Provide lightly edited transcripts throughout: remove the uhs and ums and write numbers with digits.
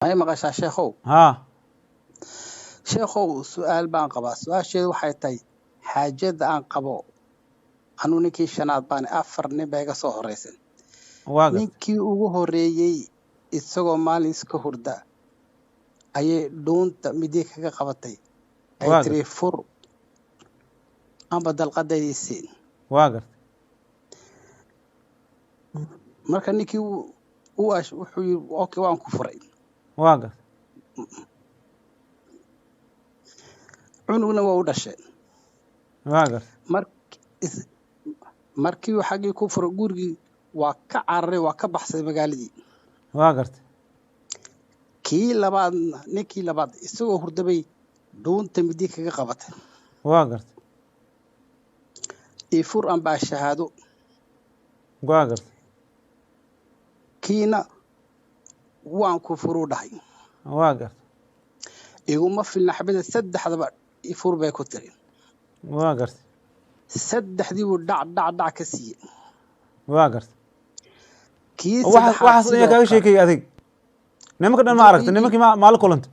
May maqashaa, sheekhow? Haa. Sheekhow, su-aal baan qabaa. Su-aasheedu waxay tahay, xaajada aan qabo, anuu ninkii shanaad baan, afar nin baa iga soo horeysan. Waa garta. Ninkii ugu horeeyey isagoo maalin iska hurda ayay dhuunta midi kaga qabatay, ay Waa tiri garta. "Fur amba dalqadaydii siin." Waa garta. Marka ninkii wuxuu yiri, "Okay, waan ku furay." Waa garta. Cunugna waa u dhashay. Waa garta. Markii uu xaggii ku furay, gurigii waa ka cararay, waa ka baxsaday magaaladii. Waa garta. Kii labaadna, ninkii labaad isagoo hurdabay dhuunta midi kaga qabatay. Waa garta. "Ifur ambaa shahaado." Waa garta. Kiina "Waan ku furuu" dhahay. Waa garta. Iguma filna xabada, saddexdaba "Ifur" bay ku tiri. Waa garta. Saddexdii buu dhac dhac dhac ka siiyey. Waa garta. Kii waxaas saddexaad waxaas ayaa sidoo kaaga kale. sheekeeyay adig nimanka dhan ma aragta nimankii ma la kulanta?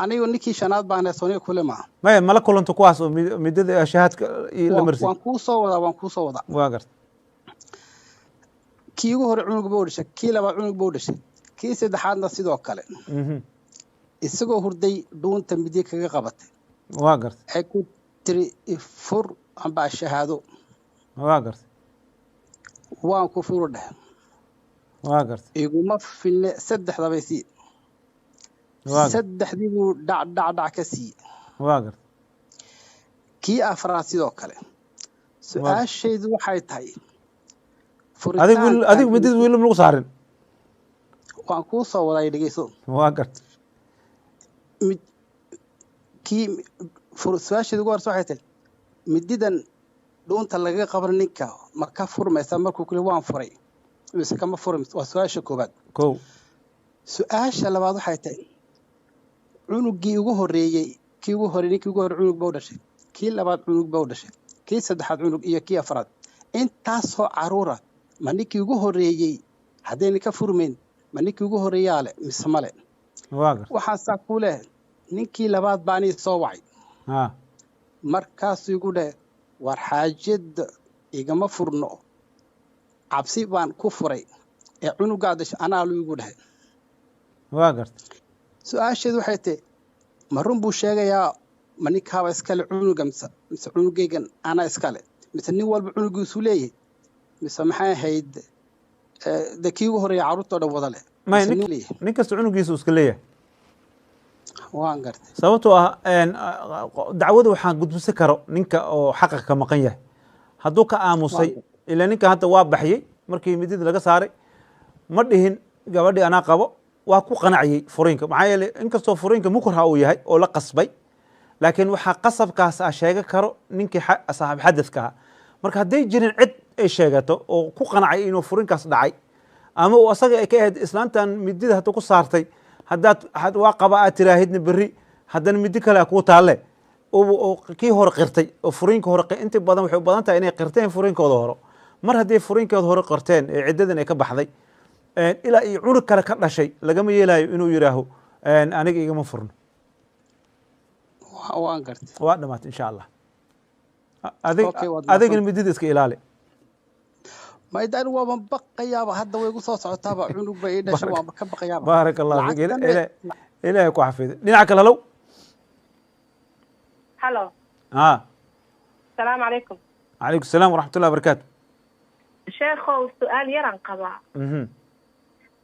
Anigu ninkii shanaad baan sooniga kule maaha. Maya, mala kulanto kuwaas oo midada shahaadka iyo la marsiy? Waan kuu soo wadaa, waan kuu soo wadaa. Waa garta. Kii ugu hore cunug buu dhashay, kii labaad cunug buu dhashay, kii saddexaadna sidoo kale isagoo hurday dhuunta midi kaga qabatay. Waa garta. Waxay ku tiri, "Ifur ambaa shahaado." Waa garta. "Waan ku furu" dheh. Waa garta. Iguma filne, saddexdabay sii. Waa garta. Saddexdii buu dhac dhac dhac ka siiyey. Waa garta. Kii afraad sidoo kale. Su-aashaydu waxay tahay adig wiil adigu furitaanka midada wiil ma lagu saarin? Waan kuu soo waday, dhegeyso. Waa garta. Mid kii su-aasheedu ugu horeysa waxay tahay, mididan dhuunta lagaga qaban ninka ma ka furmaysa markuu kule "Waan furay" mise kama furmayso? Waa su-aasha koobaad. Kow. Su-aasha labaad waxay tahay, cunugii ugu horeeyey, kii ugu horreeyey, ninkii ugu horreeyey cunug baa u dhashay, kii labaad cunug baa u dhashay, kii saddexaad cunug iyo kii afraad. Intaasoo caruura ma ninkii ugu horreeyey haddayna ka furmayn, ma ninkii ugu horreeyaa le mise male? Waa garta. Waxaan saa ku leh, ninkii labaad baa anii soo wacay. Markaasuu igu dheh, "War, xaajada igama furno, cabsi baan ku furay ee cunugaa dhashay anaa lu" igu dhahay. Waa garta. Su-aasheedu waxay tahay, ma run buu sheegayaa? Ma ninkaaba iskale cunuga mise cunugaygan anaa iskale, mise nin walba cunugiisu leeyahay, mise maxay ahayd de kii ugu horreeya carruurtoo dhan wada leh maya mise nin nin leeyahay? Nin kasta cunugiisa uu iska leeyahay. Waan gartay. Sababtoo ah dacwada waxaan gudbisan karo ninka oo xaqa ka maqan yahay hadduu ka aamusay. Ilaa ninka hadda waa baxyey markii midida laga saaray, ma dhihin "Gabadhii anaa qabo." Waa ku qanaciyey furiinka, maxaa yeelay inkastoo furiinka mukraha uu yahay oo la qasbay, laakiin waxaa qasabkaas ah sheega karo ninkii saaxib xadadka ah. Marka hadday jirin cid ay sheegato oo ku qancay inuu furiinkaas dhacay, ama uu asaga ay ka ahayd islaantan midida hadduu ku saartay, haddaad "Waa qaba" aad tiraahidna, berri haddana midi kale a kuu taalle oo kii hore qirtay oo furiinka hore inta badan waxay u badan tahay inay qirteen furiinkooda hore. Mar haddii furiinkooda hore qirteen ee ciddadan ay ka baxday ilaa iyo cunug kale ka dhashay, lagama yeelayo inuu yidhaaho "Aniga igama furno." Waan gartay. Waa dhamaatay, insha Allah. Adig Okay, waad adigna mahadsan. Midida iska ilaali. Maida anigu waaban baqayaaba, hadda way igu soo socotaaba, cunug bay ii dhashay, waanba ka baqayaaba. Baaraka Allahu fiik. Lacagtan Ilaahay ku xafiday. Dhinaca kale, halow. Halo. Ha. Asalaamu calaykum. Calaykum salaam waraxmat ullahi barakaatu. Sheekhow, su-aal yaraan qabaa.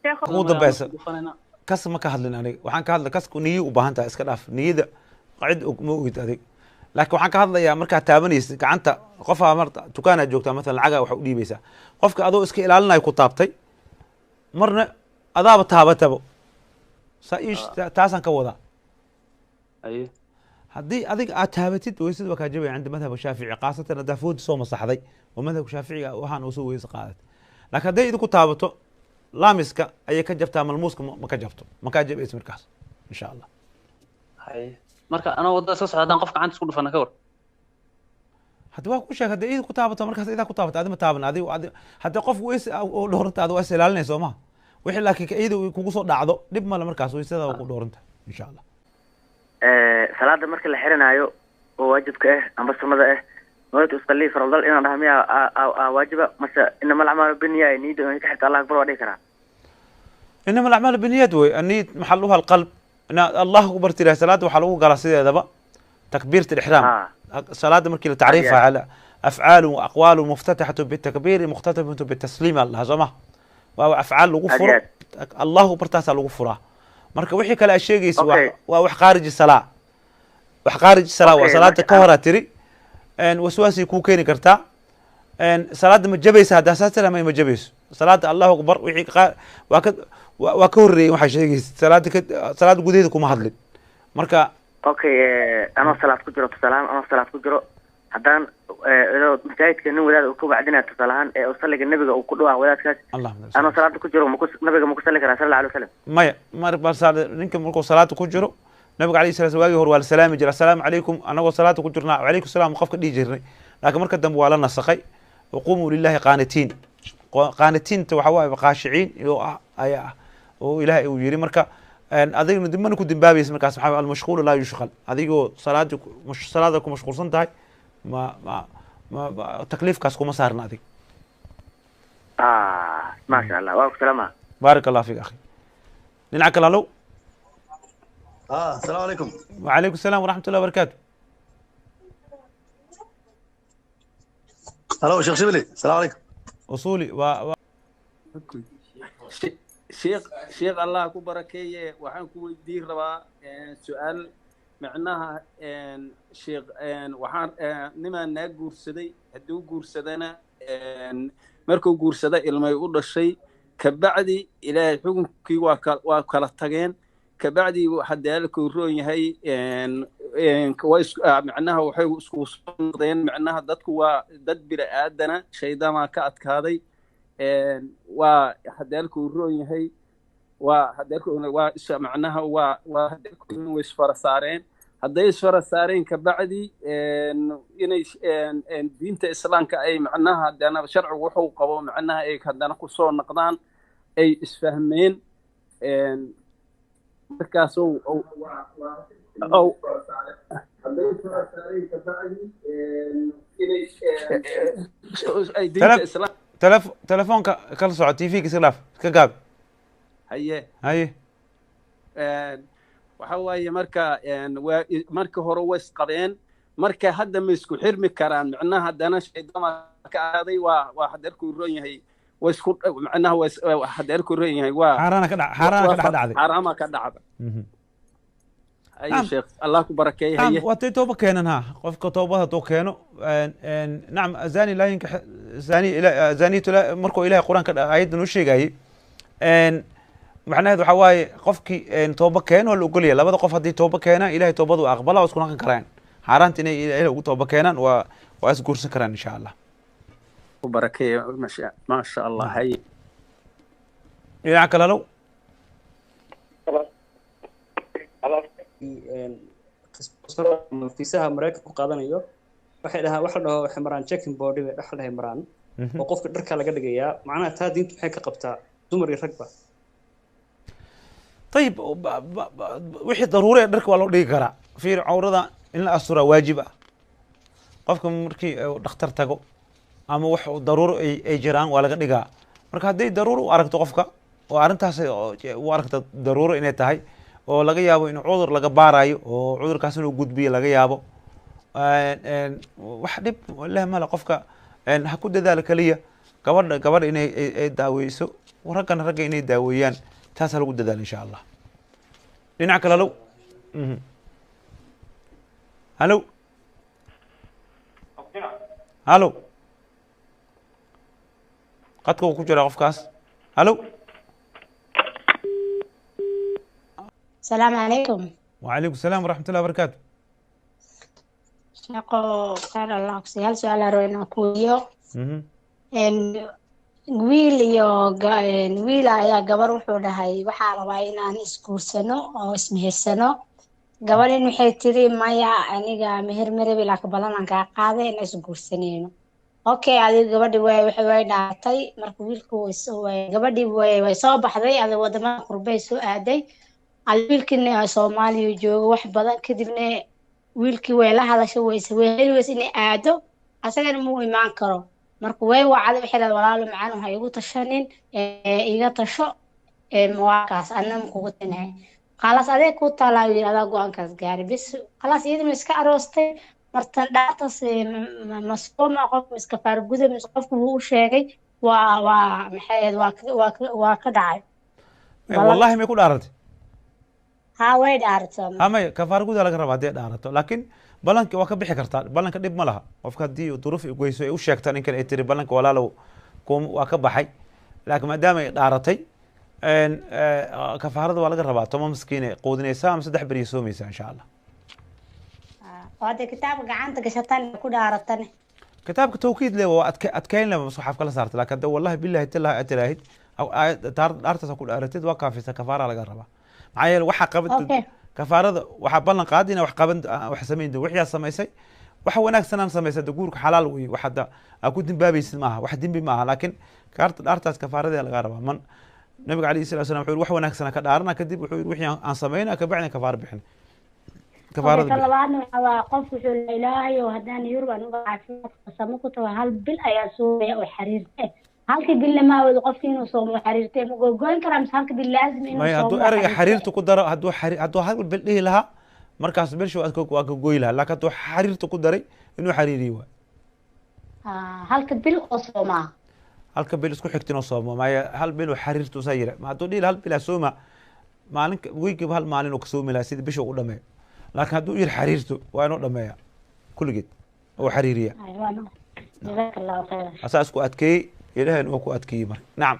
Sheekhow. Ugu dambeysa, kas ma ka hadlin aniga. Waxaan ka hadla kasku niyo u baahan tahay. Iska dhaaf niyada, cid og ma ogid adig. Laakiin waxaan ka hadlayaa markaad taabanaysid gacanta qofaa, mar dukaanaad joogtaa masalan, lacagaa waxa u dhiibaysaa qofka, adoo iska ilaalinayo ku taabtay, marna adaaba taabatabo saa iish, taasaan ka wadaa. Aye. Haddii adiga aad taabatid, weysada waa kaa jabaya cinda madhab Shaafici, khaasatan haddaa foodi soo masaxday oo madhabka Shaaficiga waxaan uu soo weyse qaadatay. Laakiin hadday idinku taabato, laamiska ayay ka jabtaa, malmuuska ma ka jabto, ma kaa jabaysa markaas, insha Allah. Haye, marka anoo waddada iska socda haddaan qof gacanta isku dhufana, ka war? Hadda waa ku sheeg, hadday idinku taabato markaas idaa ku taabato, adi ma taaban. Adi haddii qof weys oo dhowrantaada waa is ilaalinaysa, soo maha? Wixii laakiin iyada kugu soo dhacdo dhib male, markaas weysada waa ku dhoorantahay insha Allah. Salaada marka la xiranaayo oo waajibka ah amba sunnada ah, nawaytu usallii fardal inaan dhaha miyaa waajiba, mase inama alacmaalu binniya niyadda inay ka xirto Allah akbar waa dhihi karaa? Inama alacmaalu binniyaat wey, anniyad maxaluha alqalb. Allah akbar tiraah, salaada waxaa lagu galaa sideedaba takbiirta ixraam. Salaada markii la tacriifa ala afcaalu wa aqwaalu muftataxatu bitakbiiri mukhtatamatu bitasliim allaha, soo ma waa afcaal lagu furo, Allahu akbar taasaa lagu furaa. Marka wixii kale aad sheegaysa waa wax khaariji salaa, wax khaariji salaa waa salaada ka horaa tiri, waswaasay kuu keeni kartaa. Salaada ma jabaysa haddaa saas tira? Ma jabayso salaada. Allahu akbar wixii waa ka horreeyay waxaa sheegaysa, salaada ka salaada gudaheeda kuma hadlin marka. Okay, anoo salaad ku jiro, tusaale ahaan anoo salaad ku jiro, haddaan masaajidka nin wadaad uu ka wacdinaya, tusaale ahaan ee salliga nebiga uu ku dhawaa wadaadkaas, anoo salaada ku jiro maku nabiga maku salli karaa sala alla alay wasalam? Maya, mar ninka markuu salaada ku jiro, nabiga alayhi salam waagii hore waa la salaami jiray, assalaamu calaykum, anagoo salaada ku jirnaa wacalaykum salaam qofka dhihi jirnay, laakiin marka dambe waa la nasakhay. Waqumuu lillahi qaanitiin, qaanitiinta waxa waaye qaashiciin iyo ah ayaa ah oo ilaahay uu yiri. Marka adigna dib mana ku dambaabaysa markaas, maxaa almashquulu laa yushqal. Adigoo salaadi salaada ku mashquulsan tahay ma ma ma takliifkaas kuma saarna adig. Maasha Allah, waa ku salaama. Baarak Allah fiik akhi. Dhinaca kale, halow. Asalaamu calaykum. Wacalaykum asalaam waraxmat ullahi wabarakaatu. Halo Sheekh Shibli, asalaamu calaykum. Usuli waa Sheekh, Allah ku barakeeye, waxaan ku weydiin rabaa su-aal. Macnaha sheekh, waxaan nimaan naa guursaday, hadduu guursadana markuu guursada ilmay u dhashay, kabacdi ilaahay xukunkii waa kala tageen. Kabacdi hadaalkuu roon yahay macnaha waxay isku soo noqdeen, macnaha dadku waa dad bini aadana, shaydaanaa ka adkaaday, waa hadaalkuu roon yahay, waa hadaalku waa macnaha waa hadaalku way isfara saareen. Hadday isfara saareen kabacdi inay diinta islaamka ay macnaha haddana sharcigu wuxuu qabo macnaha ay haddana kusoo noqdaan ay isfahmeen markaas Telefoonka kala soco, TV-ga iska dhaaf, iska gaab. Haye. Haye. Waxa waaye marka waa marka hore way isqabeen, marka hadda ma isku xirmi karaan? Macnaha haddana shaydaan ka aaday, waa hadeerkuu roon yahay, way isku macnaha waa hadeerkuu roon yahay, waa xaaraana ka dhac, xaaraana ka dhex dhacday. Xaaraama ka dhacda. Haye sheekh, Allah ku barakeeye. Haye. Waa tay tooba keenan ha, qofka toobada hadduu keeno, nacam, zani laa yankax zani zaniyatu markuu Ilahay qur-aanka aayadda noo sheegayay, macnaheed waxaa waaye qofkii tooba keeno waa la ogolyahay. Labada qof haddii tooba keenaan, Ilahay toobadu aqbala, waa isku naqan karaan. Xaaraanta inay Ilahay ugu tooba keenaan, waa isguursan karaan insha Allah. Ku barakeeye, maasha Allah. Haye. Dhinaca kale, halow. Fiisaha Maraykanka ku qaadanayo waxay dhahaan, waxa la dhaho waxay maraan checking body bay dhex dhahay maraan oo qofka dharka laga dhigayaa. Macnaha taa diintu maxay ka qabtaa, dumar iyo ragba? Ayib, wixii daruuri ee dharka waa loo dhigi karaa. Fiir, cawrada in la asturaa waajib ah. Qofka markii dhakhtar tago ama wax daruuro ay jiraan waa laga dhigaa. Marka hadday daruuro u aragto qofka oo arrintaas u aragto daruuro inay tahay oo laga yaabo in cudur laga baarayo oo cudurkaas inuu gudbiyo laga yaabo, wax dhib leh male. Qofka ha ku dadaalo keliya gabadha inay ay daaweyso, raggana ragga inay daaweeyaan, taasaa lagu dadaalo insha Allah. Dhinaca kale, halow, halow, halow, qadka uu ku jiraa qofkaas. Halow. السلام عليكم. وعليكم السلام ورحمة الله وبركاته. Sheekho, khayr Allah ku siiyo, hal su-aal aan rabo inaan ku weydiiyo. Wiil iyo wiil ayaa gabar wuxuu dhahay waxaa rabaa inaan isguursano oo ismehersano. Gabadhin waxay tiri maya, aniga meher ma rabi, laakiin ballan aan kaa qaaday inaan isguursanayno. Okay, adiga gabadhi way waxay way dhaartay. Marka wiilku gabadhii way soo baxday, adiga wadamada qurbay soo aaday. Wiilkiina Soomaaliya joogo wax badan kadibna wiilkii way la hadashay, way heli weyse inay aado, asagana muu imaan karo. Marka way wacday, waxay leedahay walaalo macaan, ha igu tashanin, iga tasho waakaas, anna ma kugu tinahay. Khalaas, adeeg ku taalaa yiri, adaa go-aankaas gaaray bis. Khalaas, iyadana iska aroostay. Marta dhaartaas ma sooma qofka iska faarguda mise qofku wuu u sheegay waa maxay ahayd, waa ka dhacay? Wallahi may ku dhaaratay? Haa, way dhaaratay. Amay kafaara gudaa laga rabaa haddii dhaarato, laakiin ballanka waa ka bixi kartaa. Ballanka dhib ma laha. Qofka haddii duruuf goyso ay u sheegta ninkan, ay tiri ballanka walaalow waa ka baxay, laakiin maadaama ay dhaaratay, kafaarada waa laga rabaa. 10 miskiin ay quudinaysaa ama 3 beriya soomaysaa insha Allah. Hadda kitaabka gacanta gashataan ku dhaaratane? Kitaabka tawkiid le waa adkeyn leh, masxaf kala saarta, laakiin hadda wallahi billahi tallahi aad tiraahid dhaartaas ku dhaaratid, waa kaafisa, kafaara laga rabaa. Maxaa yeele waxaa qaban kafaarada, waxaa ballan qaadina wax qaban, wax samayn doon wixii aad samaysay, wax wanaagsan aan samaysay. Hadda guurka xalaal wey, wax hadda aa ku dembaabaysid maaha, wax dembi maaha, laakiin kaarta dhaartaas kafaaradee laga rabaa. Man nabiga calayhi salatu wasalam wuxuu yiri wax wanaagsan ka dhaarana, kadib wuxuu yiri wixii aan samayna kabacdina kafaara bixin. Kafaarada labaadna waxaa waa qof wuxuu la ilaahay oo haddaan Yurub aan uga caafimaad qasamo ku tago, hal bil ayaa soomaya oo xiriirte. Halka bil lama awoodo qofki inuu soomo xiriirte, ma gogoyn karaa mise halka bil laazim inuu soomo? Hadduu ereyga xiriirta ku daro, hadduu hal bil dhihi lahaa, markaas bilsha waa ka goy lahaa, laakiin hadduu xiriirta ku daray inuu xiriiriyo waay. Halka bil oo soomaa, halka bil isku xigta inuu soomo maaya, hal bil oo xiriirta usaa yira. Hadduu dhihi lahaa hal bil sooma, maalin wiigiiba hal maalin uu ka soomi lahaa sida bisha u dhameeyo, laakiin hadduu yiri xiriirto waa inuu dhameeya kulligeed oo xiriiriya. Asaa isku adkeeyey, ilaahayna waa ku adkeeyey marka. Nacam.